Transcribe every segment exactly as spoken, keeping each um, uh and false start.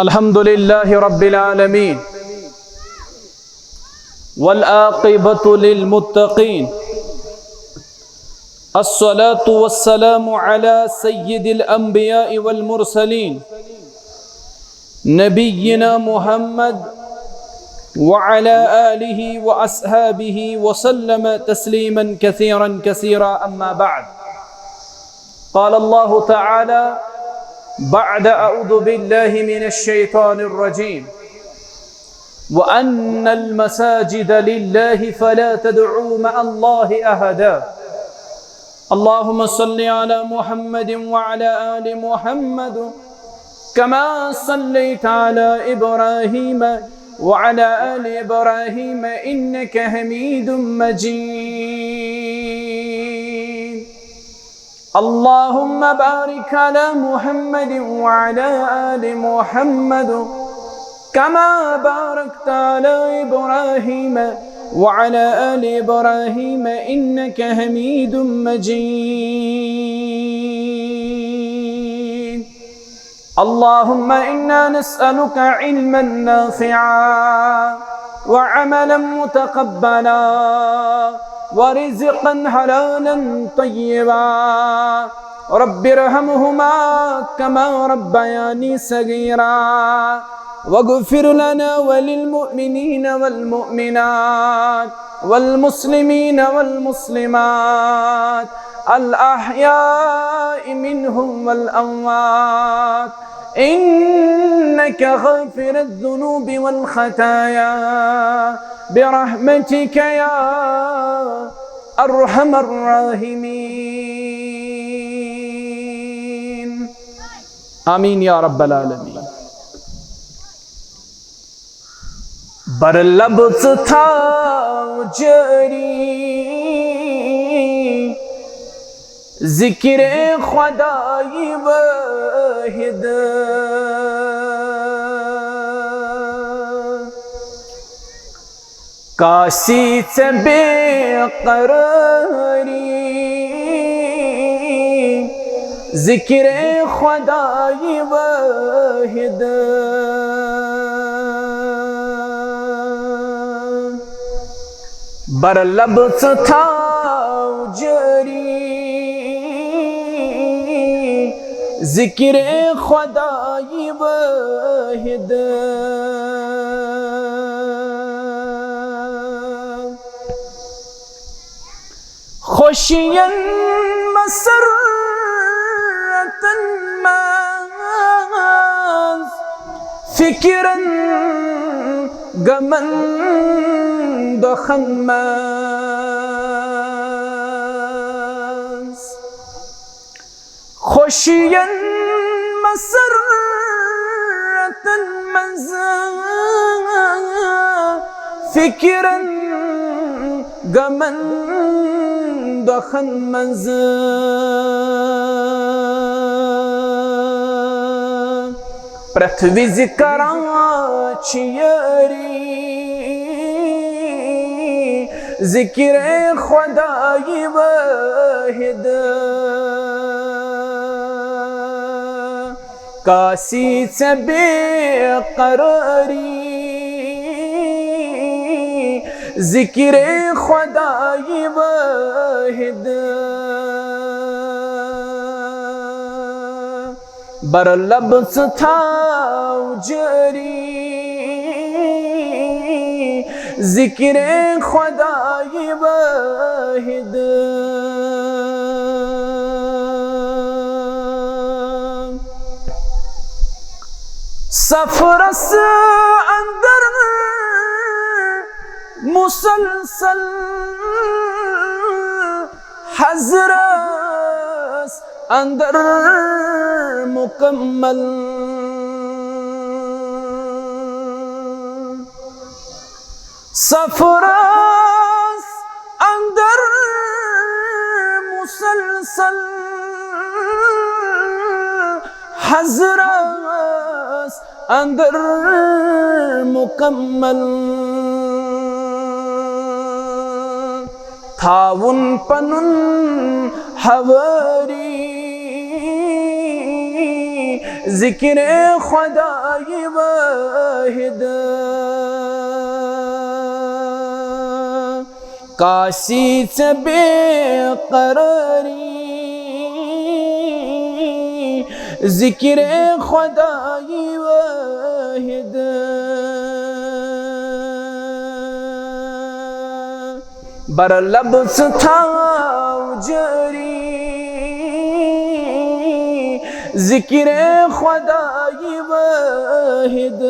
الحمد لله رب العالمين، والعاقبة للمتقين، الصلاة والسلام على سيد الأنبياء والمرسلين، نبينا محمد وعلى آله وأصحابه وسلم تسليما كثيرا كثيرا، أما بعد. قال الله تعالى بعد أعوذ بالله من الشيطان الرجيم: وأن المساجد لله فلا تدعوا مع الله أحدا. اللهم صل على محمد وعلى آل محمد كما صليت على إبراهيم وعلى آل إبراهيم إنك حميد مجيد. اللهم بارك على محمد وعلى آل محمد كما باركت على إبراهيم وعلى آل إبراهيم إنك حميد مجيد. اللهم إنا نسألك علما نافعا وعملا متقبلا ورزقا حلالا طيبا. رب ارحمهما كما ربياني صغيرا. واغفر لنا وللمؤمنين والمؤمنات والمسلمين والمسلمات الأحياء منهم والأموات إنك غافر الذنوب والخطايا برحمتك يا أرحم الراحمين. آمين يا رب العالمين. بر لب ژٕ تھاو جٲری ذکر خدای واحد۔ کاسی ژےٚ بے قرٲری ذکر خدای واحد۔ بر لب ژٕ تھاو جٲری ذکر خدای واحد۔ خوشین مسرتن منٛز، فکرن غمن دۄکھن منٛز۔ خوشین مسرتن منٛز، فکرن غمن دۄکھن منٛز۔ پرٛٮ۪تھ وِزِ کران چھِ یٲری ذکر خدای واحد۔ کاسی ژےٚ بے قرٲری ذکر خدای واحد۔ بر لب ژٕ تھاو جٲری ذکر خدای واحد۔ سفرس اندر مسلسل، حضرس اندر مکمل۔ سفرس اندر مسلسل، حضرس اندر مکمل۔ تھاوُن پنُن حوٲری ذکر خدای واحد، کاسی ژےٚ بے قراری، ذکر خدای واحد۔ بر لب ژٕ تھاو جٲری، ذکر خدای واحد۔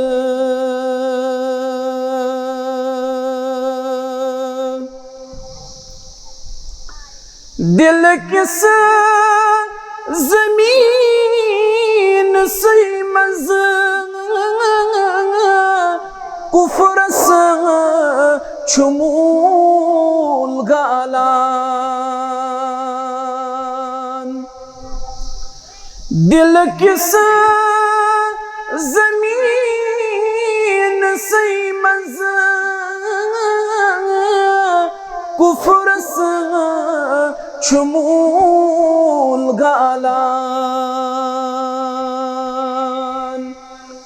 دل کس زمین سٕے منٛز کفرس چھُ موٗل گالان۔ دل کس زمین سٕے منٛز کفرس چھُ موٗل گالان۔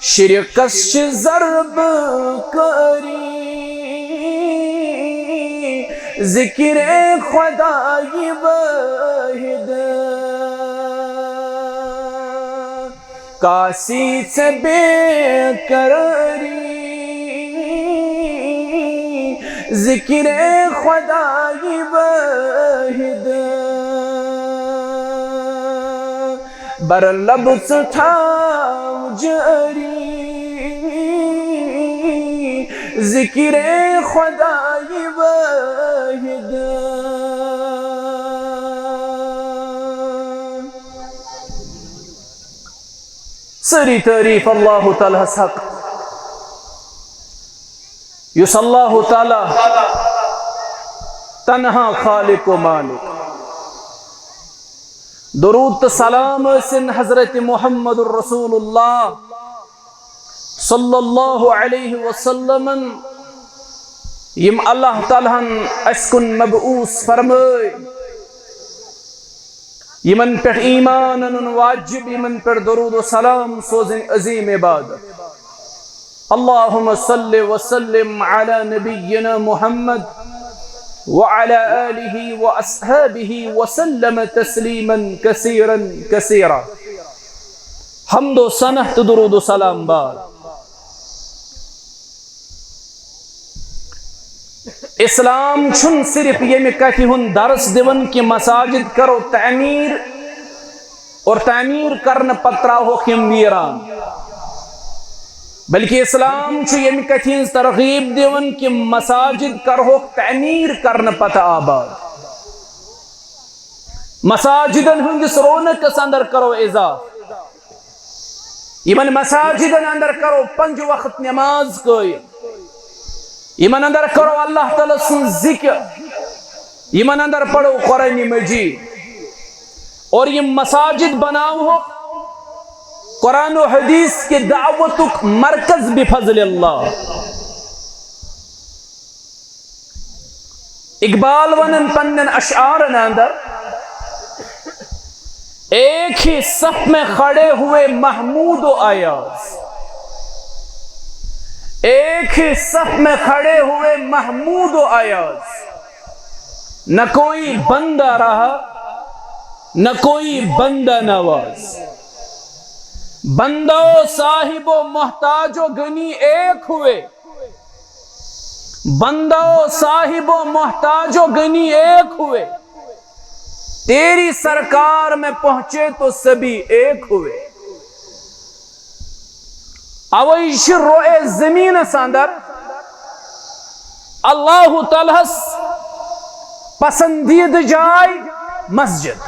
شرکس چھِ ضرب کٲری، ذکر خدای واحد۔ کاسی ژےٚ بے قراری، ذکر خدای واحد۔ بر لب ژٕ تھاو جٲری، ذکر خدای واحد۔ سٲری تعریٖف اللہ تعالیٰ ہس حق، یُس اللہ تعالیٰ تنہا خالق و مالک۔ درود تہٕ سلام ٲسِن حضرت محمد رسول اللہ صلی اللہ علیہ وسلمن، یِم اللہ تعالیٰ ہن اسہِ کُن مبعوث فرمٲے، یِمن پٮ۪ٹھ ایمان انُن واجب، یِمن پٮ۪ٹھ درود و سلام سوزٕنۍ عظیم عبادت۔ اللهم صل وسلم على نبينا محمد وعلى آله وأصحابه وسلم تسليما كثيرا كثيرا۔ حمد و ثنا تہٕ درود و سلام بعد۔ اسلام چھُنہٕ صرف ییٚمہِ کتھِ ہُنٛد درس دِوان کہِ مساجد کرو تعمیٖر اور تعمیٖر کرنہٕ پتہٕ ترٛاوہوکھ یِم ویران، بلکہ اسلام چھُ ییٚمہِ کتھِ ہٕنٛز ترغیب دِوان کہِ مساجد کرہوکھ تعمیٖر کرنہٕ پتہٕ آباد۔ مساجدن ہٕنٛدِس رونقس اندر کرو اضافہٕ۔ یِمن مساجدن اندر کرو پنج وقت نماز قٲیِم۔ یِمن اندر کرو اللہ تعالیٰ سُنٛد ذکر۔ یِمن اندر پرو قرآن مجید۔ اور یِم مساجد بناوہوکھ قرآن و حدیث کہِ دعوتُک مرکز بفضل اللہ۔ اقبال ونان پنن اشعارن اندر، ایک ہی صف میں کھڑے ہوئے محمود و ایاز، ایک ہی صف میں کھڑے ہوئے محمود و ایاز، نہ کوئی بندہ رہا، نہ کوئی بندہ نواز۔ بندہ و صاحب و محتاج و غنی ایک ہوئے، بندہ و صاحب و محتاج و غنی ایک ہوئے، تیری سرکار میں پہنچے تو سبھی ایک ہوئے۔ اوے چھِ روئے زمینس اندر اللہ تعالیٰ ہس پسندیدٕ جاے مسجد۔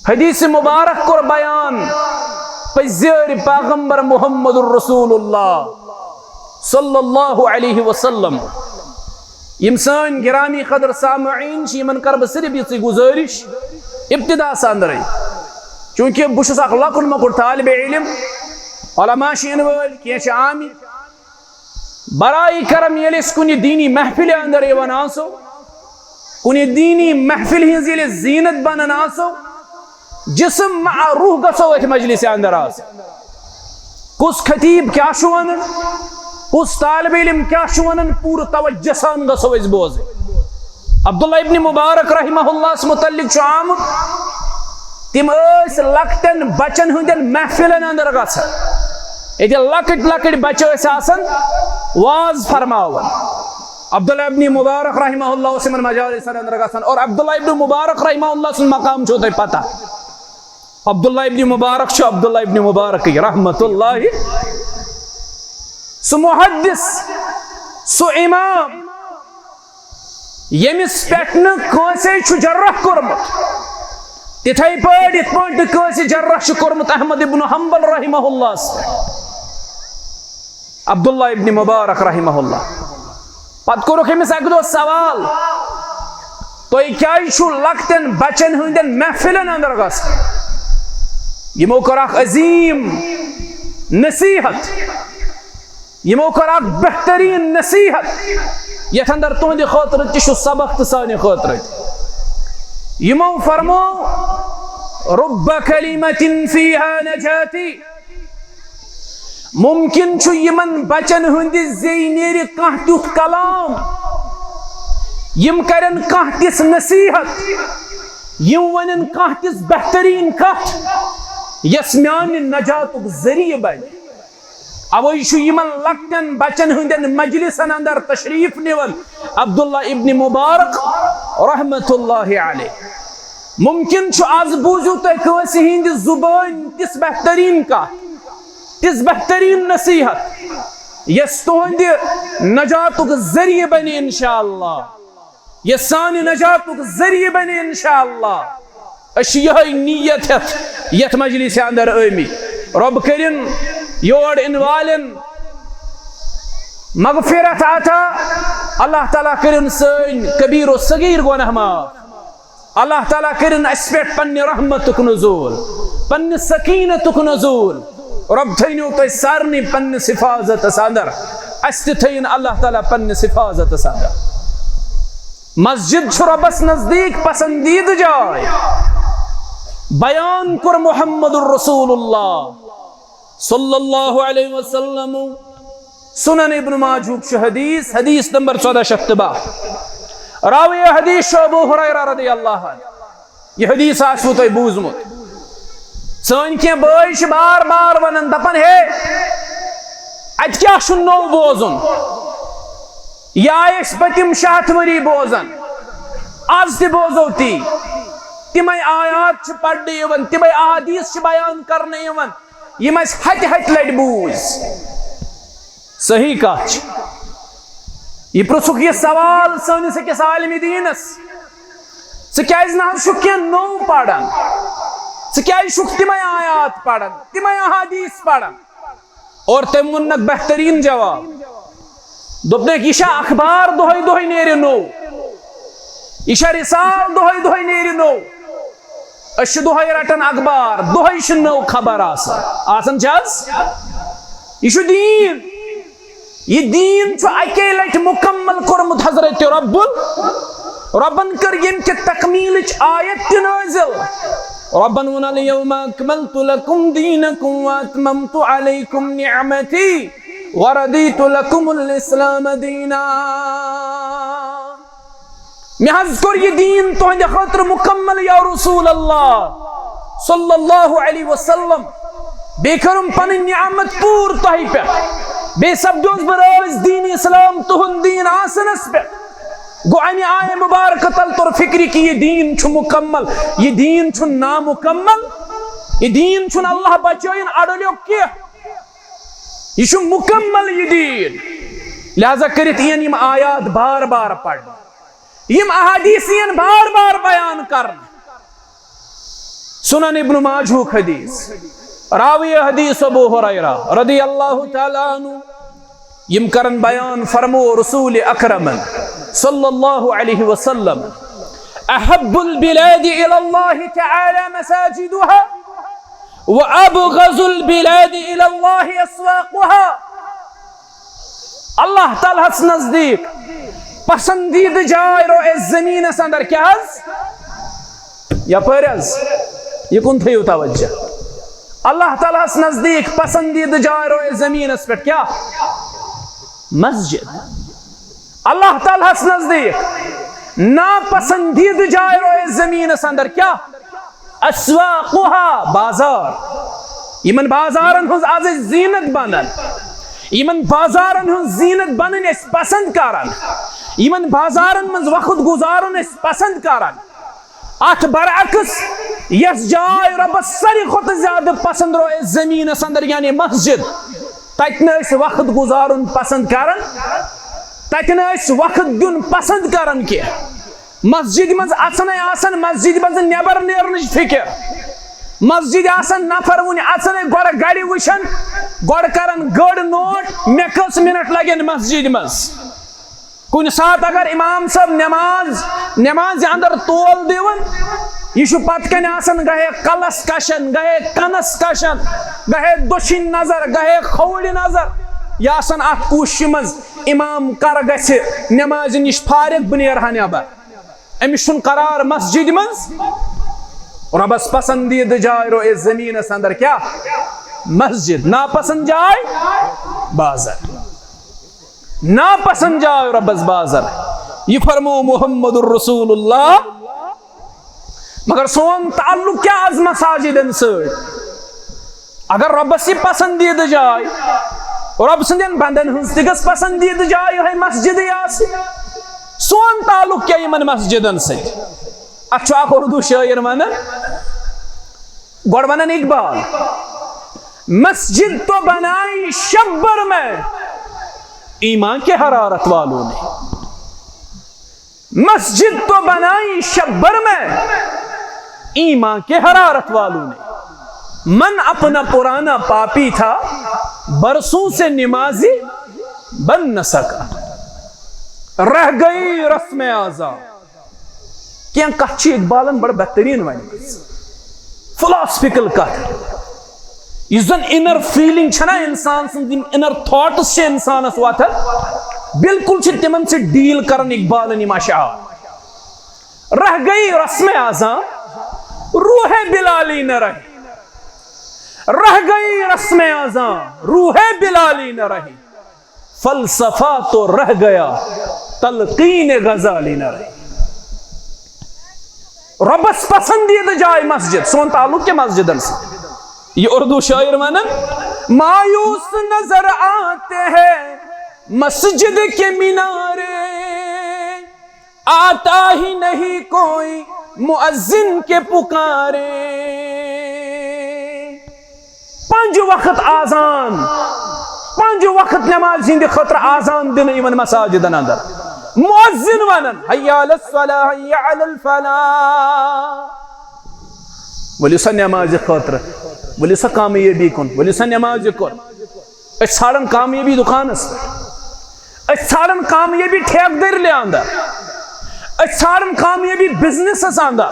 حدیث مبارک کوٚر بیان پزیٲرۍ پیغمبر محمد رسول اللہ صلی اللہ علیہ وسلم۔ یِم سٲنۍ گرامی قدر سامعین چھِ، یِمن کرٕ بہٕ صرف یِژٕے گُزٲرِش ابتدا ساندرٕے، چوٗنٛکہِ بہٕ چھُس اکھ لۄکُٹ مۄکُٹ طالب علم، علماء چھِ یِنہٕ وٲلۍ، کینٛہہ چھِ آمٕتۍ۔ برائے کرم ییٚلہِ أسۍ کُنہِ دیٖنی محفلہِ اندر یِوان آسو، کُنہِ دیٖنی محفلہِ ہٕنٛز ییٚلہِ أسۍ زیٖنت بنان آسو، جسم مع روح گژھو أتھۍ مجلسہِ اندر آسٕنۍ۔ کُس خطیب کیٛاہ چھُ ونان، کُس طالب علم کیٛاہ چھُ ونان، پوٗرٕ توجہ سان گژھو أسۍ بوزٕنۍ۔ عبداللہ ابن مبارک رحمہ اللہس متعلق چھُ آمُت، تِم ٲسۍ لۄکٹٮ۪ن بچن ہٕنٛدٮ۪ن محفلن اندر گژھان، ییٚتہِ لۄکٕٹۍ لۄکٕٹۍ بچہٕ ٲسۍ آسان، واز فرماوان۔ عبداللہ ابن مبارک رحمہ اللہ اوس یِمن مجالسن اندر گژھان، اور عبداللہ ابن مبارک رحمہ اللہ سُنٛد مقام چھُو تۄہہِ پتہ۔ عبداللہ ابن مبارک چھُ عبداللہ ابن مبارکٕے رحمت اللہ، سُہ محدث، سُہ امام، ییٚمِس پٮ۪ٹھ نہٕ کٲنٛسے چھُ جرح کوٚرمُت، تِتھے پٲٹھۍ یِتھ پٲٹھۍ نہٕ کٲنٛسہِ جرح چھُ کوٚرمُت احمد ابن حنبل رحمہ اللہس پٮ۪ٹھ۔ عبداللہ ابن مبارک رحمہ اللہ۔ پتہٕ کوٚرُکھ أمِس اکہِ دۄہ سوال، "تُہۍ کیٛازِ چھِو لۄکٹٮ۪ن بچن ہٕنٛدٮ۪ن محفلن اندر گژھان؟" یِمو کٔر اکھ عظیم نصیحت، یِمو کٔر اکھ بہترین نصیحت، یتھ اندر تُہنٛدِ خٲطرٕ تہِ چھُ سبق تہٕ سانہِ خٲطرٕ تہِ۔ یِمو فرمو، "رب کلمة فیہا نجاتی"، ممکن چھُ یِمن بچن ہٕنٛدِ زیٚیہِ نیرِ کانٛہہ تیُتھ کلام، یِم کرن کانٛہہ تِژھ نصیحت، یِم ونن کانٛہہ تِژھ بہترین کتھ، یۄس میانہِ نجاتُک ذٔریعہٕ بنہِ۔ اوے چھُ یِمن لۄکٹٮ۪ن بچن ہٕنٛدٮ۪ن مجلسن اندر تشریف نِوان عبداللہ ابن مبارک رحمت اللہ علیہ۔ ممکن چھُ از بوٗزِو تُہۍ کٲنٛسہِ ہٕنٛدِ زُبٲنۍ تِژھ بہتریٖن کتھ، تِژھ بہتریٖن نصیحت، یۄس تُہنٛدِ نجاتُک ذٔریعہٕ بنہِ انشاءاللہ، یۄس سانہِ نجاتُک ذٔریعہٕ بنہِ انشاءاللہ۔ أسۍ چھِ یِہوٚے نیت ہٮ۪تھ یتھ مجلسہِ اندر آمٕتۍ۔ رۄب کٔرِن یور یِنہٕ والٮ۪ن مغفرت عطا، اللہ تعالیٰ کٔرِن سٲنۍ کبیر و صغیر گۄناہ معاف۔ اللہ تعالیٰ کٔرِن اَسہِ پٮ۪ٹھ پننہِ رحمتُک نزول، پننہِ سکیٖنتُک نزول۔ رۄب تھٲینو تۄہہِ سارنٕے پننِس حفاظتس اندر، اَسہِ تہِ تھٲیِن اللہ تعالیٰ پننِس حفاظتس اندر۔ مسجد چھُ رۄبس نزدیٖک پسندیدٕ جاے۔ بیان کوٚر محمد رسول اللہ صلی اللہ علیہ وسلم۔ سنن ابن ماجہُک چھُ حدیث، حدیث نمبر ژۄدہ شیٚتھ تہٕ باہ۔ راوی حدیث چھُ ابو ہریرہ رضی اللہ عنہ۔ یہِ حدیث آسِوٕ تۄہہِ بوٗزمُت۔ سٲنۍ کینٛہہ بٲے چھِ بار بار ونان، دپان، "ہے، اتہِ کیٛاہ چھُ نوٚو بوزُن؟ یہِ آیہِ أسۍ پٔتِم شیٚے ہتھ ؤری بوزان، از تہِ بوزو تی۔ تِمے آیات چھِ پرنہٕ یِوان، تِمے احادیث چھِ بیان کرنہٕ یِوان، یِم اَسہِ ہتہِ ہتہِ لٹہِ بوٗزۍ۔" صحیح کتھ چھِ۔ یہِ پرٛژھُکھ یہِ سوال سٲنِس أکِس عالمِ دیٖنس، "ژٕ کیٛازِ نہ حظ چھُکھ کینٛہہ نوٚو پران؟ ژٕ کیٛازِ چھُکھ تِمے آیات پران، تِمے احادیث پران؟" اور تٔمۍ ووٚننکھ بہتریٖن جواب۔ دوٚپنکھ، "یہِ چھا اخبار دۄہے دۄہے نیرِ نوٚو؟ یہِ چھا رسالہٕ دۄہے دۄہے نیرِ نوٚو؟ أسۍ چھِ دۄہے رٹان اخبار، دۄہے چھِ نٔو خبر آسان۔" آسان چھِ حظ؟ یہِ چھُ دیٖن۔ یہِ دیٖن چھُ اَکے لٹہِ مُکمل کوٚرمُت حضرت رب ال-، ربن کٔر ییٚمہِ کہِ تکمیٖلٕچ آیت تہِ نٲزِل۔ ربن ووٚن، "الیوم اکملت لکم دینکم واتممت علیکم نعمتی ورضیت لکم الاسلام دینا۔" مےٚ حظ کوٚر یہِ دیٖن تُہنٛدِ خٲطرٕ مُکمل یا رسول اللہ صلی اللہ علیہ وسلم۔ بیٚیہِ کٔرٕم پنٕنۍ نعمت پوٗرٕ تۄہہِ پٮ۪ٹھ۔ بیٚیہِ سپدیوس بہٕ رٲضۍ دیٖن اسلام تُہُنٛد دیٖن آسنس پٮ۪ٹھ۔ گوٚو، امہِ آیہِ مبارکہٕ تل توٚر فکرِ کہِ یہِ دیٖن چھُ مُکمل، یہِ دیٖن چھُنہٕ نامُکمل، یہِ دیٖن چھُنہٕ اللہ بچٲیِن اڈٕلیوٚک کینٛہہ۔ یہِ چھُ مُکمل یہِ دیٖن۔ لہذا کٔرِتھ یِن یِم آیات بار بار پرنہٕ، یِم احادیث یِن بار بار بیان کرنہٕ۔ سنن ابن ماجہُک حدیث، راوی حدیث ابو ہریرہ رضی اللہ تعالیٰ عنہ، یِم کرن بیان، فرمو رسول اکرمن صلی اللہ علیہ وسلم، "احب البلاد الی اللہ تعالی مساجدها، وابغض البلاد الی اللہ اسواقها۔" اللہ تعالیٰ ہس نزدیٖک پسندیدٕ جاے رو اس زمینس اندر کیٛاہ حظ؟ یپٲرۍ حظ، یہِ کُن تھٲیِو توجہ۔ اللہ تعالیٰ ہس نزدیٖک پسندیدٕ جاے روزِ زٔمیٖنس پٮ۪ٹھ کیٛاہ؟ مسجد۔ اللہ تعالیٰ ہس نزدیٖک ناپسندیدٕ جاے روزِ زٔمیٖنس اندر کیٛاہ؟ اسواقها، بازار۔ یِمن بازارن ہٕنٛز از أسۍ زیٖنت بنان، یِمن بازارن ہٕنٛز زیٖنت بنٕنۍ أسۍ پسند کران، یِمن بازارن منٛز وقت گُزارُن أسۍ پسند کران۔ اتھ برعکس یۄس جاے رۄبس ساروی کھۄتہٕ زیادٕ پسند روزِ زٔمیٖنس اندر، یعنی مسجد، تتہِ نہٕ أسۍ وقت گُزارُن پسند کران، تتہِ نہٕ أسۍ وقت دیُن پسند کران کینٛہہ۔ مسجد منٛز اژنے آسان، مسجد منٛز نٮ۪بر نیرنٕچ فکر۔ مسجد آسان نفر وُنہِ اژنے، گۄڈٕ گرِ وٕچھان، گۄڈٕ کران گٔڑ نوٹ، مےٚ کٔژ منٹ لگن مسجد منٛز۔ کُنہِ ساتہٕ اگر امام صٲب نماز، نمازِ اندر تول دِوان، یہِ چھُ پتہٕ کنہِ آسان، گہے کلس کشن، گہے کنس کشن، گہے دٔچھِنۍ نظر، گہے کھووٕرِ نظر۔ یہِ آسان اتھ کوٗششہِ منٛز، امام کر گژھِ نمازِ نِش فارغ، بہٕ نیرٕ ہا نٮ۪بر۔ أمِس چھُنہٕ قرار مسجد منٛز۔ رۄبس پسندیدٕ جاے روزِ زٔمیٖنس اندر کیٛاہ؟ مسجد۔ ناپسند جاے؟ بازر۔ ناپسند جاے رۄبس بازر۔ یہِ فرموو محمد رسول اللہ۔ مگر سون تعلق کیٛاہ از مساجدن سۭتۍ؟ اگر رۄبس یہِ پسندیدٕ جاے، رۄب سٕنٛدٮ۪ن بندن ہٕنٛز تہِ گٔژھ پسندیدٕ جاے یِہے مسجدٕے آسٕنۍ۔ سون تعلق کیٛاہ یِمن مسجدن سۭتۍ؟ اتھ چھُ اکھ اردو شٲعر ونان، گۄڈٕ ونان اقبال، مسجد تو بنائی شب بھر میں ایمان کے حرارت والوں نے۔ مسجد تو بنائی شب بھر میں ایمان کے حرارت والوں نے۔ من اپنا پرانا پاپی تھا، برسوں سے نمازی بن نہ سکا۔ رہ گئی رسم اعضا۔ کینٛہہ کتھ چھِ اقبالن بڑٕ بہترین ونمٕژ، فلاسفیکل کتھ۔ یُس زن انر فیلنگ چھنا انسان سٕنٛز، یِم انر تھاٹس چھِ انسانس وۄتھان، بالکل چھِ تِمن سۭتۍ ڈیل کران اقبالن یِم اشعار۔ رہ گئی رسم اعضا روح بلالی نہ رہی، رہ گئی رسم اعضا روح بلالی نہ رہی، فلسفہ تو رہ گیا، تلقین غزالی نہ رہی۔ رۄبس پسندیدٕ جاے مسجد، سون تعلق کیٛاہ مسجدن سۭتۍ؟ یہِ اردو شٲعر ونان، مایوس نظر آتے ہیں مسجد کے مینارے، آتا ہی نہیں کوئی مؤذن کے پکارے۔ پنج وقت آزان، پنج وقت نماز ہٕنٛدِ خٲطرٕ آزان دِنہٕ یِمن مساجدن اندر۔ مؤذن ونان، حی علی الصلاح، حی علی الفلاح۔ ؤلِو سا نمازِ خٲطرٕ، ؤلِو سا کامیٲبی کُن، ؤلِو سا نمازِ کُن۔ أسۍ ژھانڈان کامیٲبی دُکانس پٮ۪ٹھ، أسۍ ژھانڈان کامیٲبی ٹھیکہٕ دٔرلہِ اندر، أسۍ ژھانڈان کامیٲبی بزنسس اندر۔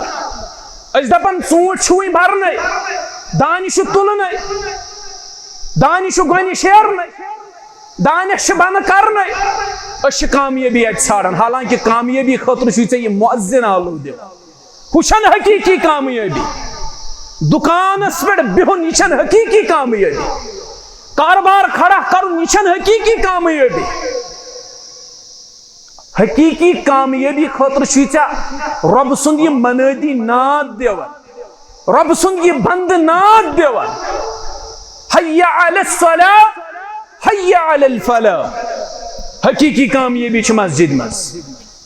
أسۍ دپان، ژوٗنٛٹھۍ چھُ وُنہِ برنے، دانہِ چھُ تُلنے، دانہِ چھُ گۄنہِ شیرنے، دانٮ۪س چھِ بنہٕ کرنے۔ أسۍ چھِ کامیٲبی اتہِ ژھانڈان، حالانکہ کامیٲبی خٲطرٕ چھُے ژےٚ یہِ مؤذن آلو دِوان۔ ہُہ چھَنہٕ حقیٖقی کامیٲبی۔ دُکانَس پٮ۪ٹھ بِہُن، یہِ چھَنہٕ حقیٖقی کامیٲبی۔ کاربار کھڑا کَرُن، یہِ چھَنہٕ حقیٖقی کامیٲبی۔ حقیٖقی کامیٲبی خٲطرٕ چھُے ژےٚ رۄبہٕ سُنٛد یہِ منٲدی ناد دِوان، رۄبہٕ سُنٛد یہِ بنٛدٕ ناد دِوان، حی علی الصلاح، حی علی الفلاح۔ حقیٖقی کامیٲبی چھِ مسجد منٛز۔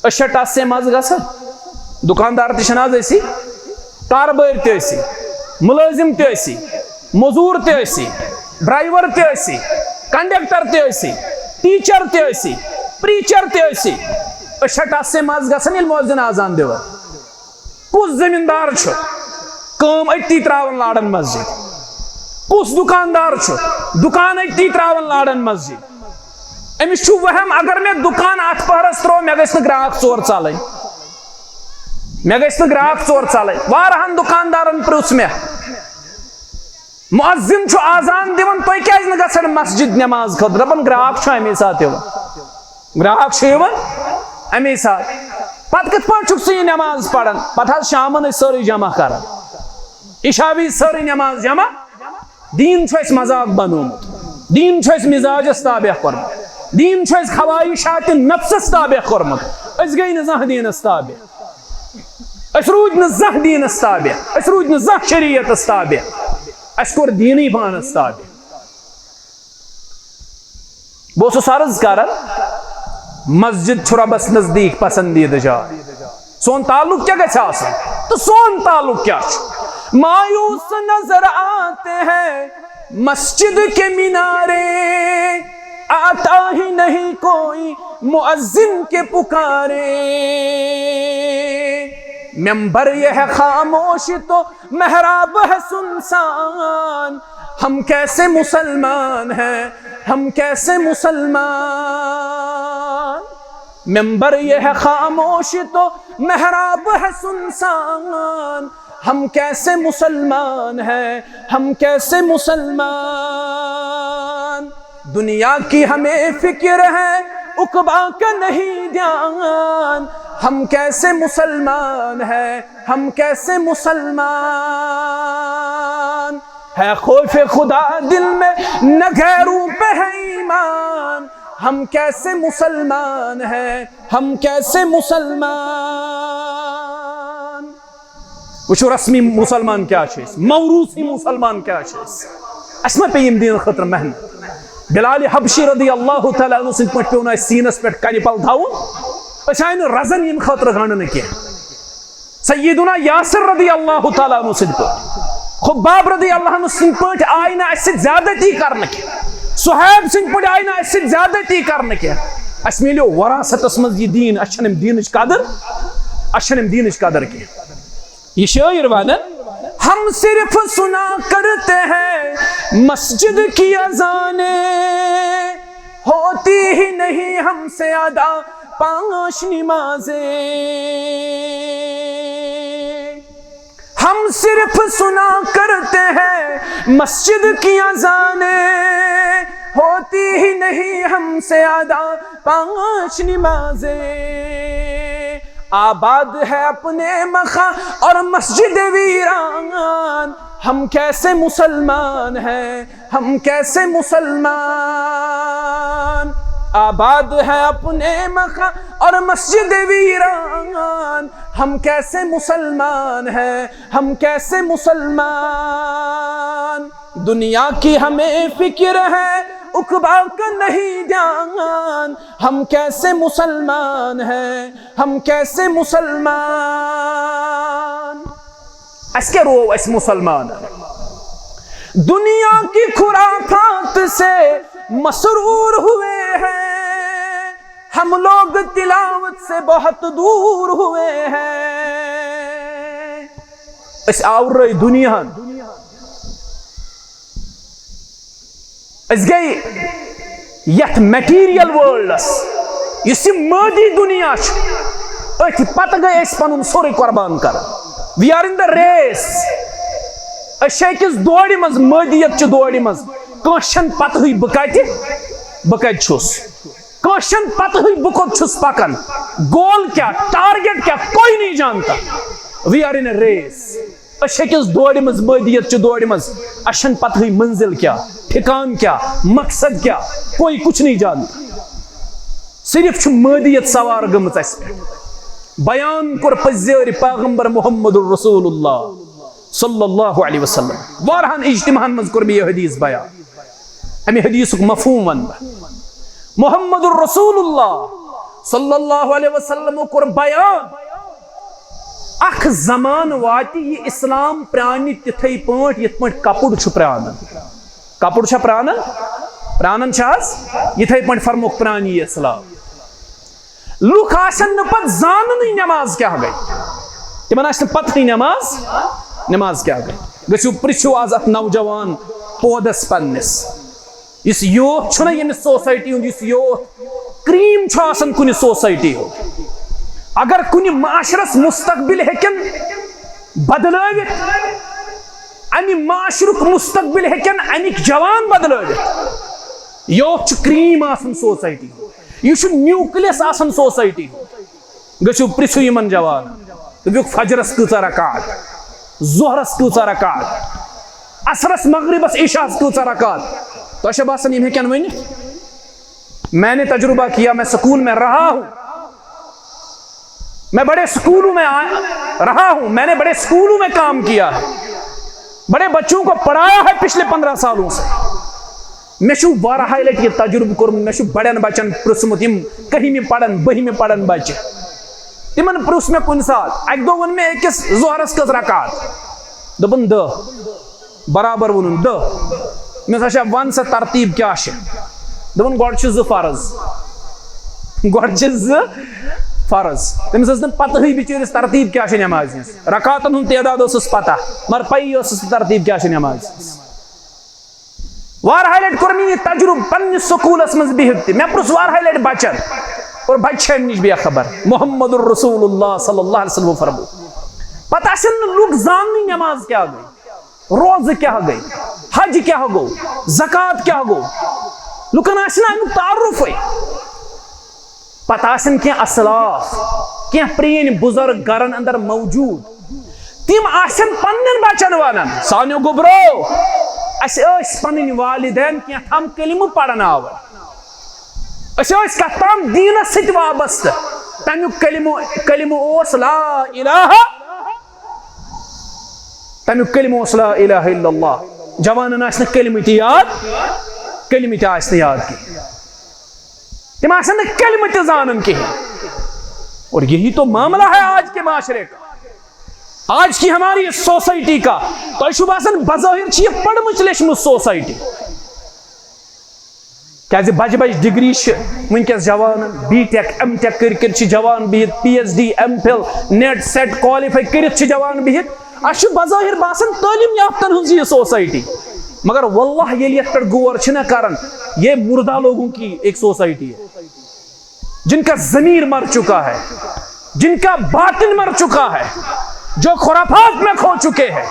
أسۍ چھا ٹس سے مز گژھان؟ دُکاندار تہِ چھِنہٕ آز أسی، کاربٲرۍ تہِ أسی، مُلٲزِم تہِ أسی، مٔزوٗر تہِ أسی، ڈرایور تہِ أسی، کنڈکٹر تہِ أسی، ٹیچر تہِ أسی، پریچر تہِ أسی۔ أسۍ چھا ٹس سے مز گژھان ییٚلہِ مؤذن آزان دِوان؟ کُس زٔمیٖندار چھُ کٲم أتی ترٛاوان لاران مسجد؟ کُس دُکاندار چھُ دُکان أتی ترٛاوان لاران مسجد؟ أمِس چھُ وہم، اگر مےٚ دُکان اَتھ پہرس ترٛوو، مےٚ گژھِ نہٕ گراہک ژور ژَلٕنۍ، مےٚ گژھِ نہٕ گراہک ژور ژَلٕنۍ۔ واریاہن دُکاندارن پرُژھ مےٚ، مؤذن چھُ آزان دِوان، تُہۍ کیازِ نہٕ گژھان مسجد نماز خٲطرٕ؟ دَپان، گراہک چھُ اَمے ساتہٕ یِوان، گراہک چھُ یِوان اَمے ساتہٕ۔ پتہٕ کِتھ پٲٹھۍ چھُکھ ژٕ یہِ نماز پران؟ پتہٕ حظ شامن أسۍ سٲرٕے جمع کران۔ عشاء وِزِ سٲرٕے نماز جمع۔ دین چھُ اَسہِ مذاق بنومُت، دین چھُ اَسہِ مزاجس تابع کوٚرمُت، دین چھُ اَسہِ خواہشات نفسس تابع کوٚرمُت۔ أسۍ گٔے نہٕ زانٛہہ دینس تابع، أسۍ روٗدۍ نہٕ زانٛہہ دینس تابع، أسۍ روٗدۍ نہٕ زانٛہہ شریعتس تابع، اَسہِ کوٚر دینٕے پانس تابع۔ بہٕ اوسُس عرض کران، مسجد چھُ رۄبس نزدیٖک پسندیدٕ جاے۔ سون تعلق کیٛاہ گژھِ آسُن؟ تہٕ سون تعلق کیٛاہ چھُ؟ مایوس نظر آتے ہیں مسجد کے مینارے، آتا ہی نہیں کوئی مؤذن کے پکارے۔ ممبر یہ ہے خاموش تو محراب ہے سنسان، ہم کیسے مسلمان ہیں، ہم کیسے مسلمان؟ ممبر یہ ہے خاموش تو محراب ہے سنسان، ہم کیسے مسلمان ہیں، ہم کیسے مسلمان؟ دنیا کی ہمیں فکر ہے، عقبیٰ کا نہیں دھیان، ہم کیسے مسلمان ہیں، ہم کیسے مسلمان؟ ہے خوف خدا دل میں، نہ غیروں پہ ہے ایمان، ہم کیسے مسلمان ہیں، ہم کیسے مسلمان؟ وٕچھِو، رسمی مسلمان کیٛاہ چھِ أسۍ، موروثی مسلمان کیٛاہ چھِ أسۍ؟ اَسہِ ما پیٚیہِ ییٚمہِ دیٖنہٕ خٲطرٕ محنت؟ بلال حبشی رضی اللہ تعالیٰ عنہ سٕنٛدۍ پٲٹھۍ پیوٚو نہٕ اَسہِ سیٖنَس پٮ۪ٹھ کَنہِ پَل تھاوُن؟ أسۍ آیہِ نہٕ رَزَن ییٚمہِ خٲطرٕ گنٛڈنہٕ کینٛہہ۔ سیدنا یاسر رضی اللہ تعالیٰ عنہ سٕنٛدۍ پٲٹھۍ، خباب رضی اللہ عنہ سٕنٛدۍ پٲٹھۍ آیہِ نہٕ اَسہِ سۭتۍ زیادتی کرنہٕ کینٛہہ، صہیب سٕنٛدۍ پٲٹھۍ آیہِ نہٕ اَسہِ سۭتۍ زیادتی کرنہٕ کینٛہہ۔ اَسہِ میلیو وراثتس منٛز یہِ دیٖن، اَسہِ چھَنہٕ اَمہِ دیٖنٕچ قدر، اَسہِ چھَنہٕ اَمہِ دیٖنٕچ قدر کینٛہہ۔ یہِ شٲعر وَنان، ہم صرف سنا کرتے ہیں مسجد کی اذانیں، ہوتی ہی نہیں ہم سے ادا پانچ نمازیں۔ ہم صرف سنا کرتے ہیں مسجد کی اذانیں، ہوتی ہی نہیں ہم سے ادا پانچ نمازیں۔ آباد ہے اپنے مخا اور مسجد ویران، ہم کیسے مسلمان ہیں، ہم کیسے مسلمان؟ آباد ہے اپنے مخا اور مسجد ویران، ہم کیسے مسلمان ہیں، ہم کیسے مسلمان؟ دنیا کی ہمیں فکر ہے، عقبیٰ کا نہیں دھیان، ہم کیسے مسلمان ہیں، ہم کیسے مسلمان؟ اَسہِ کیٛاہ روو اَسہِ مسلمانن؟ دنیا کی خرافات سے مسرور ہوئے ہیں، ہم لوگ تلاوت سے بہت دور ہوئے ہیں۔ أسۍ آورٲے دُنیاہن۔ أسۍ گٔے یتھ material worldس، یُس یہِ مٲدی دُنیا چھُ، أتھۍ پتہٕ گٔے أسۍ پنُن سورُے قربان کران۔ We are in the race۔ أسۍ چھِ أکِس دورِ منٛز، مٲدیت چہِ دورِ منٛز۔ کٲنٛسہِ چھَنہٕ پتہٕے بہٕ کتہِ، بہٕ کتہِ چھُس۔ کٲنٛسہِ چھَنہٕ پتہٕے بہٕ کوٚت چھُس پکان۔ Goal کیٛاہ، target کیٛاہ، کوئی نہیں جانتا۔ We are in a race۔ أسۍ چھِ أکِس دورِ منٛز، مٲدیت چہِ دورِ منٛز۔ اَسہِ چھَنہٕ پتہٕے منزل کیٛاہ، ٹھکان کیٛاہ، مقصد کیٛاہ، کوئی کچھ نہیں جانتا۔ صرف چھُ مٲدیت سوار گٔمٕژ اَسہِ پٮ۪ٹھ۔ بیان کوٚر پٔزیٲرۍ پیغمبر محمد رسول اللہ صلی اللہ علیہ وسلم۔ واریاہن اجتماعن منٛز کوٚر مےٚ یہِ حدیث بیان۔ اَمہِ حدیثُک مفہوم وَنہٕ بہٕ۔ محمد رسول اللہ صلی اللہ علیہ وسلم کوٚر بیان، اکھ زمانہٕ واتہِ، یہِ اسلام پرٛانہِ تِتھے پٲٹھۍ، یِتھ پٲٹھۍ کپُر چھُ پرٛانان۔ کپُر چھا پرٛانان؟ پرٛانان چھا حظ؟ یِتھے پٲٹھۍ فرمووُکھ پرٛانہِ یہِ اسلام۔ لُکھ آسن نہٕ پتہٕ زاننٕے نماز کیٛاہ گٔے، تِمن آسہِ نہٕ پتہٕے نماز، نماز کیٛاہ گٔے۔ گٔژھِو پرٛژھِو آز اتھ نوجوان پودس پننِس، یُس youth چھُنہ، ییٚمِس society ہُنٛد یُس youth cream چھُ آسان کُنہِ society ہُنٛد۔ اگر کُنہِ معاشرس مستقبل ہیٚکن بدلٲوِتھ، امہِ معاشرُک مستقبل ہیٚکن امِکۍ جوان بدلٲوِتھ۔ Youth چھُ cream آسان society ہُنٛد، یہِ چھُ nucleus آسان society ہُنٛد۔ گٔژھِو پرٛژھِو یِمن جوانن، دوٚپُکھ، فجرس کۭژاہ رکعت؟ ظہرس کۭژاہ رکعت، عصرس، مغربس، عشاءس کۭژاہ رکعت؟ تۄہہِ چھا باسان یِم ہیٚکن ؤنِتھ؟ میں نے تجربہ کیا، میں سکول میں رہا ہوں، میں بڑے سکولوں میں آیا، رہا ہوں، میں نے بڑے سکولوں میں کام کیا ہے، بڑے بچوں کو پڑھایا ہے پچھلے پندرہ سالوں سے۔ مےٚ چھُ واریاہہِ لٹہِ یہِ تجربہٕ کوٚرمُت، مےٚ چھُ بڑٮ۪ن بچن پرٛژھمُت، یِم کٔہمہِ پرن، بٔہمہِ پرن بچہِ، تِمن پرٛژھ مےٚ کُنہِ ساتہٕ، اکہِ دۄہ ووٚن مےٚ أکِس، ظہرس کٔژ رکعت؟ دوٚپُن، دَہ۔ برابر ووٚنُن، دَہ۔ مےٚ دوٚپُس، اچھا، وَن سا ترتیٖب کیٛاہ چھِ؟ دوٚپُن، گۄڈٕ چھِ زٕ فرض۔ گۄڈٕ چھِ زٕ فرض۔ تٔمِس ٲس نہٕ پتہٕے بِچٲرِس ترتیٖب کیٛاہ چھِ نٮ۪مازِ ہِنٛز۔ رکعتن ہُنٛد تعداد ٲسٕس پتہ، مگر پَیی ٲسٕس نہٕ ترتیٖب کیٛاہ چھِ نٮ۪مازِ ہِنٛز۔ واریاہہِ لٹہِ کوٚر مےٚ یہِ تجربہٕ پننِس سکوٗلس منٛز بِہِتھ تہِ۔ مےٚ پرُژھ واریاہہِ لٹہِ بچن، اور بچہِ چھِ امہِ نِش بے خبر۔ محمد رسول اللہ صلی اللہ علیہ وسلم فرموو، پتہٕ آسن نہٕ لُکھ زاننٕے نٮ۪ماز کیٛاہ گٔے، روزٕ کیٛاہ گٔے، حج کیٛاہ گوٚو، زکوٰۃ کیٛاہ گوٚو، لُکن آسہِ نہٕ امیُک تعارفے۔ پتہٕ آسن کینٛہہ اسلاف، کینٛہہ پرٛٲنۍ بُزرگ گرن اندر موجود، تِم آسن پننٮ۪ن بچن ونان، سانیو گوٚبرو، اسہِ ٲسۍ پنٕنۍ والدین کینٛہہ تام کلمہٕ پرناوان، أسۍ ٲسۍ کتھ تام دیٖنس سۭتۍ وابستہٕ، تمیُک کلمہٕ، کلمہٕ اوس لا الہ، تمیُک کلمہٕ اوس لا الہ الا اللہ۔ جوانن آسہِ نہٕ کلمہٕ تہِ یاد، کلمہٕ تہِ آسہِ نہٕ یاد کینٛہہ، تِم آسن نہٕ کلمہٕ تہِ زانان کِہیٖنۍ۔ اور یہی تو معاملہ ہے آج کے معاشرے کا، آج کی ہماری اس سوسائٹی کا۔ تۄہہِ چھُو باسان بظٲہر چھِ یہِ پٔرمٕژ لیچھمٕژ سوسائٹی، کیازِ بجہِ بجہِ ڈگری چھِ وٕنکیٚس جوانن، بی ٹیک، ایم ٹیک کٔرۍ کٔرۍ چھِ جوان بِہِتھ، P H D, M Phil, NET SET qualify کٔرِتھ چھِ جوان بِہِتھ۔ اَسہِ چھُ بظٲہر باسان تعلیٖم یافتن ہٕنٛز یہِ سوسائٹی، مگر واللہ ییٚلہِ یتھ پٮ۪ٹھ غور چھِنہ کران، یہ مردہ لوگوں کی ایک سوسائٹی ہے، جن کا ضمیر مر چکا ہے، جن کا باطن مر چکا ہے، جو خرافات میں کھو چکے ہیں،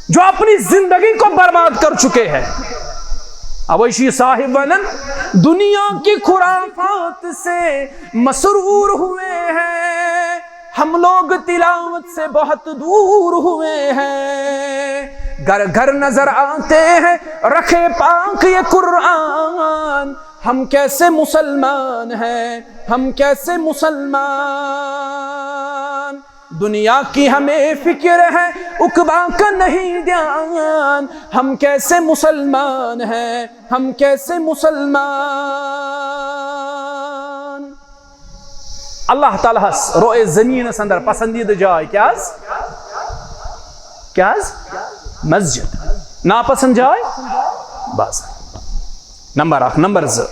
جو اپنی زندگی کو برباد کر چکے ہیں۔ اویسی صاحب ونان، دنیا کی خرافات سے مسرور ہوئے ہیں، ہم لوگ تلاوت سے بہت دور ہوئے ہیں، گھر گھر نظر آتے ہیں رکھے پاک یہ قرآن، ہم کیسے مسلمان ہیں، ہم کیسے مسلمان؟ دنیا کی ہمیں فکر ہے، عقبیٰ کا نہیں دھیان، ہم کیسے مسلمان ہیں، ہم کیسے مسلمان؟ اللہ تعالیٰ ہس روئے زمینس اندر پسندیدٕ جاے کیٛاہ حظ؟ کیٛاہ حظ؟ مسجد۔ ناپسند جاے؟ بازار۔ نمبر اکھ۔ نمبر زٕ،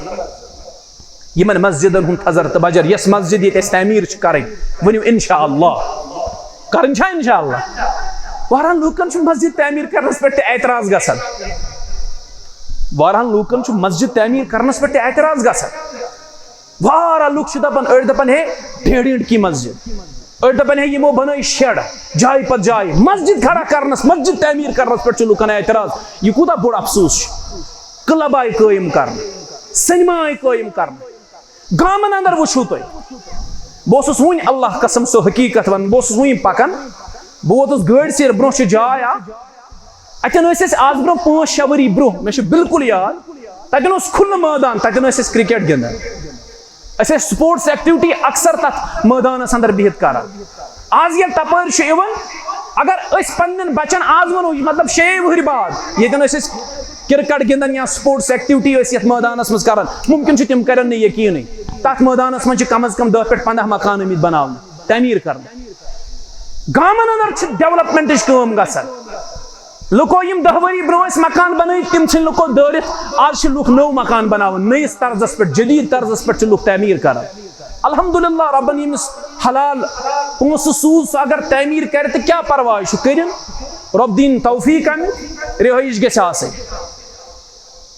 یِمن مسجدن ہُنٛد تھزر تہٕ بجر، یۄس مسجد ییٚتہِ اَسہِ تعمیٖر چھِ کرٕنۍ، ؤنِو انشاءاللہ۔ کرٕنۍ چھا انشاءاللہ؟ واریاہن لوٗکن چھُ مسجد تعمیٖر کرنس پٮ۪ٹھ تہِ اعتراض گژھان۔ واریاہن لوٗکن چھُ مسجد تعمیٖر کرنس پٮ۪ٹھ تہِ اعتراض گژھان۔ واریاہ لُکھ چھِ دَپان، أڑۍ دَپان، ہے، ڈیڑھ اینٹ کی مسجد، أڑۍ دَپان، ہے، یِمو بَنٲے شیڈ جایہِ پَتہٕ جایہِ۔ مسجد کھڑا کرنَس، مسجد تعمیٖر کرنَس پٮ۪ٹھ چھُ لُکَن اعتراض۔ یہِ کوٗتاہ بوٚڑ افسوٗس چھُ۔ کٕلب آیہِ قٲیِم کرنہٕ، سینما آیہِ قٲیِم کرنہٕ، گامَن اندر وٕچھِو تُہۍ۔ بہٕ اوسُس وٕنۍ، اللہ قسم، سُہ حقیٖقت وَنہٕ، بہٕ اوسُس وٕنۍ پَکان، بہٕ ووتُس گٲڑۍ سیرِ برونٛہہ، چھِ جاے اَکھ، اَتٮ۪ن ٲسۍ أسۍ آز برونٛہہ پانٛژھ شےٚ ؤری برونٛہہ، مےٚ چھُ بالکل یاد، تَتٮ۪ن اوس کھُلہٕ مٲدان، تَتٮ۪ن ٲسۍ أسۍ کرکٹ گِنٛدان۔ أسۍ ٲسۍ سپورٹس ایکٹیوٹی اکثر تَتھ مٲدانَس اندر بِہِتھ کران۔ آز ییٚلہِ تَپٲرۍ چھُ یِوان، اگر أسۍ پننٮ۪ن بچن آز وَنو، یہِ مطلب شیٚیہِ وُہٕرۍ بعد ییٚتٮ۪ن ٲسۍ أسۍ کرکٹ گِنٛدان یا سپورٹس ایکٹیوٹی ٲسۍ یَتھ مٲدانَس منٛز کران، مُمکِن چھُ تِم کرن نہٕ یقیٖنٕے۔ تَتھ مٲدانَس منٛز چھِ کم از کم دَہ پٮ۪ٹھ پنٛداہ مکان آمٕتۍ بناونہٕ، تعمیٖر کرنہٕ۔ گامن اندر چھِ ڈیولپمنٹٕچ کٲم گژھان۔ لُکو یِم دَہ ؤری برونٛہہ ٲسۍ مکان بنٲوِتھ، تِم ژھٕنۍ لُکو دٲرِتھ۔ آز چھِ لُکھ نٔو مکان بناوان، نٔیِس طرزس پٮ۪ٹھ، جدید طرزس پٮ۪ٹھ چھِ لُکھ تعمیٖر کران۔ الحمدللہ، ربن ییٚمِس حلال پونٛسہٕ سوٗز، سُہ اگر تعمیٖر کرِ تہٕ کیٛاہ پرواے چھُ، کٔرِن۔ رۄب دِیِن توفیٖق امیُک، رِہٲیِش گژھِ آسٕنۍ۔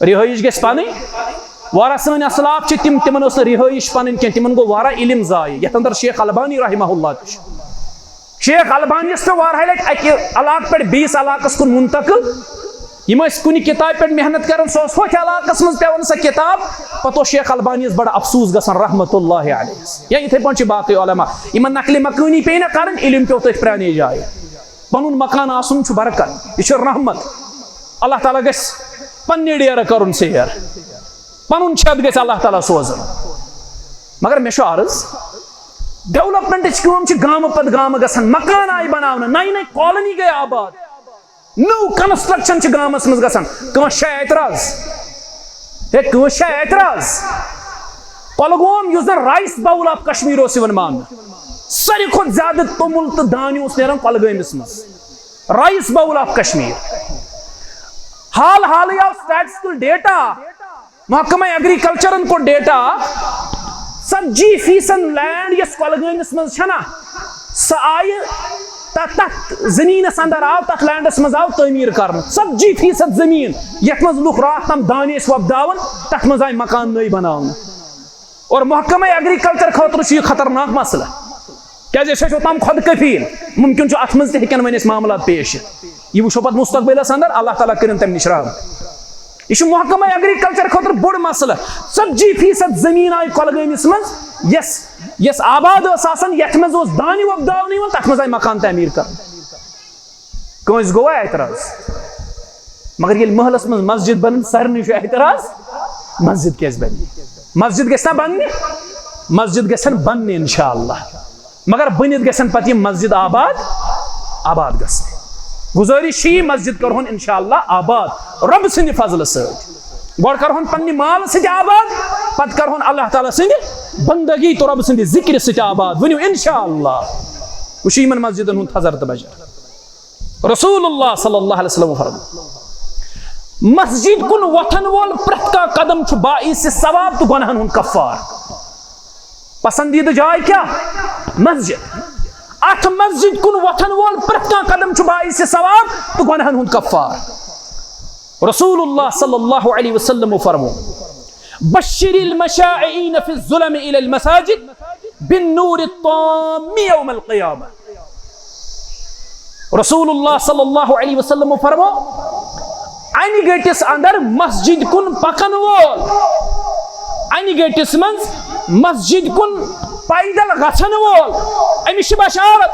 رِہٲیِش گژھِ پَنٕنۍ۔ واریاہ سٲنۍ اَسلاف چھِ تِم، تِمَن ٲس نہٕ رِہٲیِش پَنٕنۍ کینٛہہ، تِمَن گوٚو واریاہ علم ضایع، یَتھ اندر شیخ البانی رحمہ اللہ تہِ چھُ۔ شیخ البانیَس پیوٚو واریاہہِ لَٹہِ اَکہِ علاقہٕ پٮ۪ٹھ بیٚیِس علاقَس کُن منتقل۔ یِم ٲسۍ کُنہِ کِتابہِ پٮ۪ٹھ محنت کران، سُہ اوس ہوٚتھۍ علاقَس منٛز پٮ۪وان سۄ کِتاب۔ پَتہٕ اوس شیخ البانیَس بڑٕ افسوٗس گژھان رحمتہ اللہ علیہ۔ یا یِتھَے پٲٹھۍ چھِ باقٕے علماء، یِمَن نقلِ مکٲنی پیٚیہِ نہ کَرٕنۍ، علم پیوٚو تٔتھۍ پرٛانے جایہِ۔ پنُن مکان آسُن چھُ برکت، یہِ چھُ رحمت۔ اللہ تعالیٰ گژھِ پننہِ ڈیرٕ کرُن سیر، پنُن چھت گژھِ اللہ تعالیٰ سوزُن۔ مگر مےٚ چھُ عرض، ڈیولپمنٹٕچ کٲم چھِ گامہٕ پتہٕ گامہٕ گژھان، مکان آیہِ بناونہٕ، نَیہِ نَیہِ کالونی گٔے آباد، نٔو کنسٹرکشن چھِ گامس منٛز گژھان۔ کٲنٛسہِ چھا اعتراض؟ ہے، کٲنٛسہِ چھا اعتراض؟ کۄلگوم، یُس زن رایس باول آف کشمیر اوس یِوان ماننہٕ، ساروی کھۄتہٕ زیادٕ توٚمُل تہٕ دانہِ اوس نیران کۄلگٲمِس منٛز۔ Rice bowl of Kashmir. حال حالٕے آو سٹیٹسٹیکل ڈیٹا، محکمہ ایگریکلچرن کوٚر ڈیٹا، ژتجی فیصد لینڈ یۄس کۄلگٲمِس منٛز چھنا، سۄ آیہِ تتھ، تتھ زٔمیٖنس اندر آو، تتھ لینڈس منٛز آو تعمیٖر کرنہٕ۔ ژتجی فیصد زٔمیٖن یتھ منٛز لُکھ راتھ تام دانہِ ٲسۍ وۄپداوان، تتھ منٛز آیہِ مکان نٔوۍ بناونہٕ۔ اور محکمہ ایگریکلچر خٲطرٕ چھُ یہِ خطرناک مسئلہٕ، کیازِ أسۍ ٲسۍ اوٚتام خۄد کفیل، ممکن چھُ اتھ منٛز تہِ ہیٚکن وۄنۍ أسۍ معاملات پیش یِتھ۔ یہِ وٕچھو پتہٕ مستقبلس اندر، اللہ تعالیٰ کٔرِن تمہِ نِش رحم۔ یہِ چھُ محکمہ ایگریکلچر خٲطرٕ بوٚڑ مسئلہٕ۔ ژتجی فیصد زٔمیٖن آیہِ کۄلگٲمِس منٛز، یۄس، یۄس آباد ٲس آسان، یتھ منٛز اوس دانہِ وۄپداونہٕ یِوان، تتھ منٛز آیہِ مکان تعمیٖر کرنہٕ۔ کٲنٛسہِ گوٚوا اعتراض؟ مگر ییٚلہِ محلس منٛز مسجد بنن، سارنٕے چھُ اعتراض، مسجد کیازِ بنہِ؟ مسجد گژھِ نا بننہِ؟ مسجد گژھن بننہِ انشاءاللہ، مگر بٔنِتھ گژھن پتہٕ یِم مسجد آباد، آباد گژھن۔ گزٲرِش چھِ یہِ، مسجد کرہون انشاءاللہ آباد رۄبہٕ سٕنٛدِ فضلہٕ سۭتۍ۔ گۄڈٕ کرہون پننہِ مال سۭتۍ آباد، پتہٕ کرہون اللہ تعالیٰ سٕنٛدِ بندگی تہٕ رۄبہٕ سٕنٛدِ ذکرِ سۭتۍ آباد۔ ؤنِو انشاءاللہ۔ وٕچھِو یِمن مسجدن ہُنٛد تھزر تہٕ بجر۔ رسول اللہ صلی اللہ علیہ وسلم فرمو، مسجد کُن وۄتھن وول پرٛٮ۪تھ کانٛہہ قدم چھُ باعث ثواب تہٕ گۄناہن ہُنٛد کفار۔ پسندیدٕ جاے کیٛاہ؟ مسجد۔ اتھ مسجد کُن وۄتھن وول پرٛٮ۪تھ کانٛہہ قدم چھُ باعث ثواب تہٕ گۄناہن ہُنٛد کفار۔ رسول اللہ صلی اللہ علیہ وسلم فرمو، بشر المشائعین فی الظلم الی المساجد بالنور التام یوم القیامہ۔ رسول اللہ صلی اللہ علیہ وسلم فرمو، انہِ گٔٹِس اندر مسجد کُن پکن وول، انہِ گٔٹِس منٛز مسجد کُن پیدل گژھن وول، أمِس چھِ بشارت،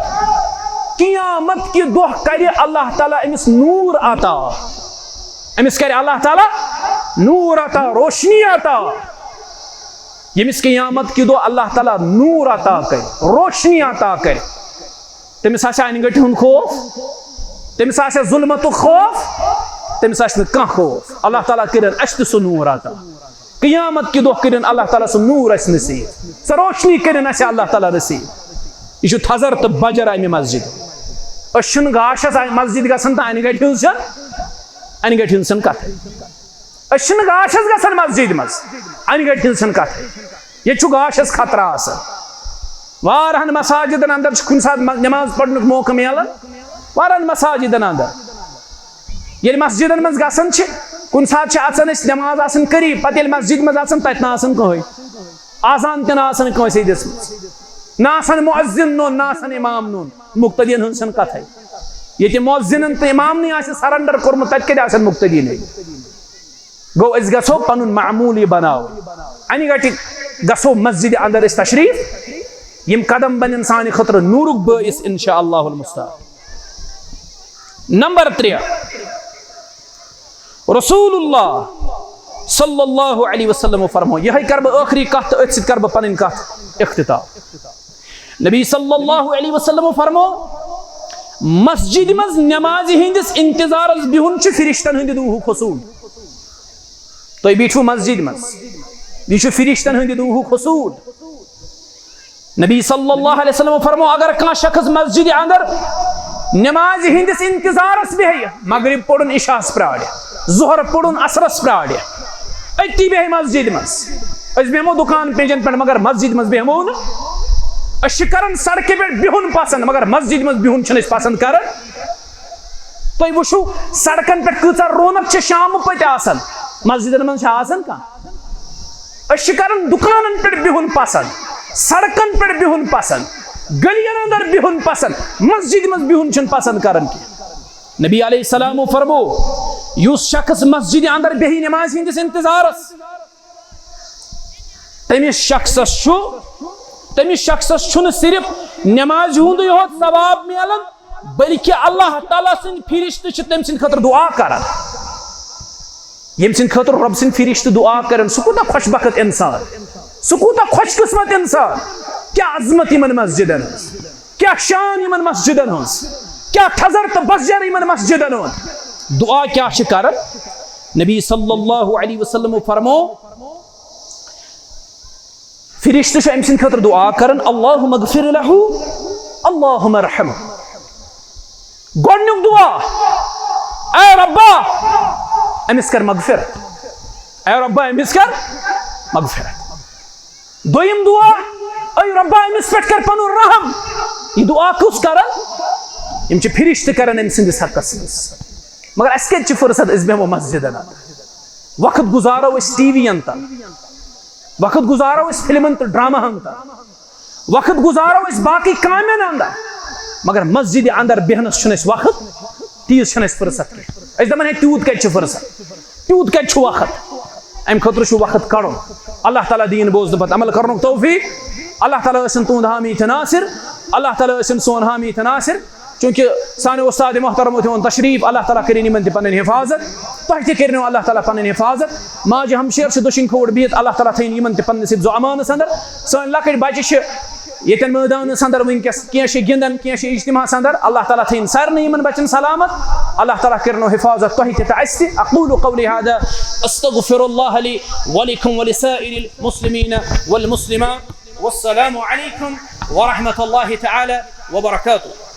قیامت کہِ دۄہ کرِ اللہ تعالیٰ أمِس نور عطا۔ أمِس کرِ اللہ تعالیٰ نور عطا، روشنی عطا۔ ییٚمِس قیامت کہِ دۄہ اللہ تعالیٰ نور عطا کرِ، روشنی عطا کرِ، تٔمِس آسہِ انہِ گٔٹہِ ہُنٛد خوف، تٔمِس آسہِ ظلمتُک خوف، تٔمِس آسہِ نہٕ کانٛہہ خوف۔ اللہ تعالیٰ کٔرِن اَسہِ تہِ سُہ نور عطا۔ قیامت کہِ دۄہ کٔرِن اللہ تعالیٰ سُہ نور اَسہِ نصیب، سۄ روشنی کٔرِن اَسہِ اللہ تعالیٰ نصیب۔ یہِ چھُ تھزر تہٕ بجر اَمہِ مسجد۔ أسۍ چھِنہٕ گاشس اَمہِ مسجد گژھان تہٕ انہِ گٔٹہِ ہٕنٛز چھَنہٕ، انہِ گٔٹہِ ہٕنٛز چھَنہٕ کتھے۔ أسۍ چھِنہٕ گاشس گژھان مسجد منٛز، انہِ گٔٹہِ ہٕنٛز چھَنہٕ کتھے۔ ییٚتہِ چھُ گاشس خطرٕ آسان۔ واریاہن مساجدن اندر چھُ کُنہِ ساتہٕ م-، نماز پرنُک موقعہٕ میلان، واریاہن مساجدن اندر۔ ییٚلہِ مسجدن منٛز گژھان چھِ، کُنہِ ساتہٕ چھِ اژان أسۍ، نماز آسان قریب، پتہٕ ییٚلہِ مسجد منٛز اژان، تتہِ نہ آسان کٕہٕنۍ، اذان تہِ نہ آسان کٲنٛسے دِژمٕژ، نہ آسان مؤذن نوٚن، نہ آسان امام نوٚن، مقتدین ہٕنٛز چھَنہٕ کتھے۔ ییٚتہِ مؤذنن تہٕ امامنٕے آسہِ surrender کوٚرمُت، تتہِ کتہِ آسن مقتدیٖنٕے؟ گوٚو، أسۍ گژھو پنُن معموٗل یہِ بناوُن۔ انہِ گٹہِ گژھو مسجد اندر أسۍ تشریف، یِم قدم بنن سانہِ خٲطرٕ نوٗرُک بٲعث انشاء اللہ المستعان۔ نمبر ترٛےٚ، رسول اللہ صلی اللہ علیہ وسلم فرمو، یہے کرٕ بہٕ ٲخری کتھ تہٕ أتھۍ سۭتۍ کرٕ بہٕ پنٕنۍ کتھ اختتام۔ نبی صلی اللہ علیہ وسلم فرمو، مسجد منٛز نمازِ ہٕنٛدِس انتظارس بِہُن چھُ فرشتن ہٕنٛدِ دُہُک حصوٗل۔ تُہۍ بیٖٹھِو مسجد منٛز، یہِ چھُ فرشتن ہٕنٛدِ دُہُک حصوٗل۔ نبی صلی اللہ علیہ وسلم فرمو، اگر کانٛہہ شخص مسجد اندر نمازِ ہٕنٛدِس انتظارس بیہہِ، مغرب پوٚرُن عشاہس پرٛارِ، ظہر پوٚرُن عصرس پرٛارِ، أتی بیہہِ مسجد منٛز۔ أسۍ بیہمو دُکان پینجن پٮ۪ٹھ، مگر مسجد منٛز بیہمو نہٕ۔ أسۍ چھِ کران سڑکہِ پٮ۪ٹھ بِہُن پسند، مگر مسجد منٛز بِہُن چھِنہٕ أسۍ پسند کران۔ تُہۍ وٕچھِو، سڑکن پٮ۪ٹھ کۭژاہ رونق چھِ شامہٕ پٔتۍ آسان، مسجدن منٛز چھا آسان کانٛہہ؟ أسۍ چھِ کران دُکانن پٮ۪ٹھ بِہُن پسند، سڑکن پٮ۪ٹھ بِہُن پسند، گلین اندر بِہُن پسند، مسجد منٛز بِہُن چھِنہٕ پسند کران کینٛہہ۔ نبی علیہ السلام فرمو، یُس شخص مسجد اندر بیہہِ نمازِ ہٕنٛدِس انتظارس، تٔمِس شخصس چھُ، تٔمِس شخصس چھُنہٕ صرف نمازِ ہُنٛدُے یوت ثواب میلان، بلکہ اللہ تعالیٰ سٕنٛدۍ فرشتہٕ چھِ تٔمۍ سٕنٛدِ خٲطرٕ دعا کران۔ ییٚمہِ سٕنٛدِ خٲطرٕ رۄب سٕنٛدۍ فرشتہٕ دعا کرن، سُہ کوٗتاہ خۄش بخت انسان، سُہ کوٗتاہ خۄش قسمت انسان۔ کیٛاہ عظمت یِمن مسجدن ہٕنٛز، کیٛاہ شان یِمن مسجدن ہٕنٛز، کیٛاہ تھزر تہٕ بسجر یِمن مسجدن ہُنٛد۔ دعا کیٛاہ چھِ کران؟ نبی صلی اللہ علیہ وسلم فرمو، فرشتہٕ چھِ أمۍ سٕنٛدِ خٲطرٕ دعا کران، اللہم اغفر لہ، اللہم ارحمہ۔ گۄڈٕنیُک دعا، اے رۄبا، أمِس کر مغفرت، اے رۄبا، أمِس کر مغفرت۔ دوٚیِم دعا، اے رۄبا، أمِس پٮ۪ٹھ کر پنُن رحم۔ یہِ دعا کُس کران؟ یِم چھِ فرشتہٕ کران أمۍ سٕنٛدِس حقس منٛز۔ مگر اَسہِ کَتہِ چھِ فرصت، أسۍ بیٚہمو مسجدن اندر، وقت گُزارو أسۍ ٹی وی ین تل، وقت گُزارو أسۍ فلمن تہٕ ڈراماہن تل، وقت گُزارو أسۍ باقٕے کامٮ۪ن اندر، مگر مسجدِ اندر بیہنس چھُنہٕ اَسہِ وقت، تیٖژ چھَنہٕ اَسہِ فرصت کینٛہہ۔ أسۍ دپان، ہے، تیوٗت کَتہِ چھُ فرصت، تیوٗت کَتہِ چھُ وقت؟ اَمہِ خٲطرٕ چھُ وقت کڑُن۔ اللہ تعالیٰ دِیِن بوزنہٕ پتہٕ عمل کرنُک توفیق۔ اللہ تعالیٰ ٲسِن تُہُنٛد حامی تہٕ ناصر، اللہ تعالیٰ ٲسِن سون حامی تہٕ ناصر۔ چونکہ سانہِ استاد محترم تہِ اوٚن تشریف، اللہ تعالیٰ کٔرِن یِمن تہِ پنٕنۍ حفاظت، تۄہہِ تہِ کٔرِنو اللہ تعالیٰ پنٕنۍ حفاظت۔ ماجہِ ہمشیر چھِ دٔچھِنۍ کھووُر بِہِتھ، اللہ تعالیٰ تھٲیِن یِمن تہِ پننِس حفظ و امانس اندر۔ سٲنۍ لۄکٕٹۍ بچہِ چھِ ییٚتٮ۪ن مٲدانس اندر وٕنکیٚس، کینٛہہ چھِ گِنٛدان، کینٛہہ چھِ اجتماعس اندر۔ اللہ تعالیٰ تھٲیِن سارنٕے یِمن بچن سلامت۔ اللہ تعالیٰ کٔرِنو حفاظت تۄہہِ تہِ تہٕ اَسہِ تہِ۔ اقول قولی هذا، استغفر الله لي ولكم ولسائر المسلمين والمسلمات۔ والسلام عليكم ورحمة الله تعالى وبركاته۔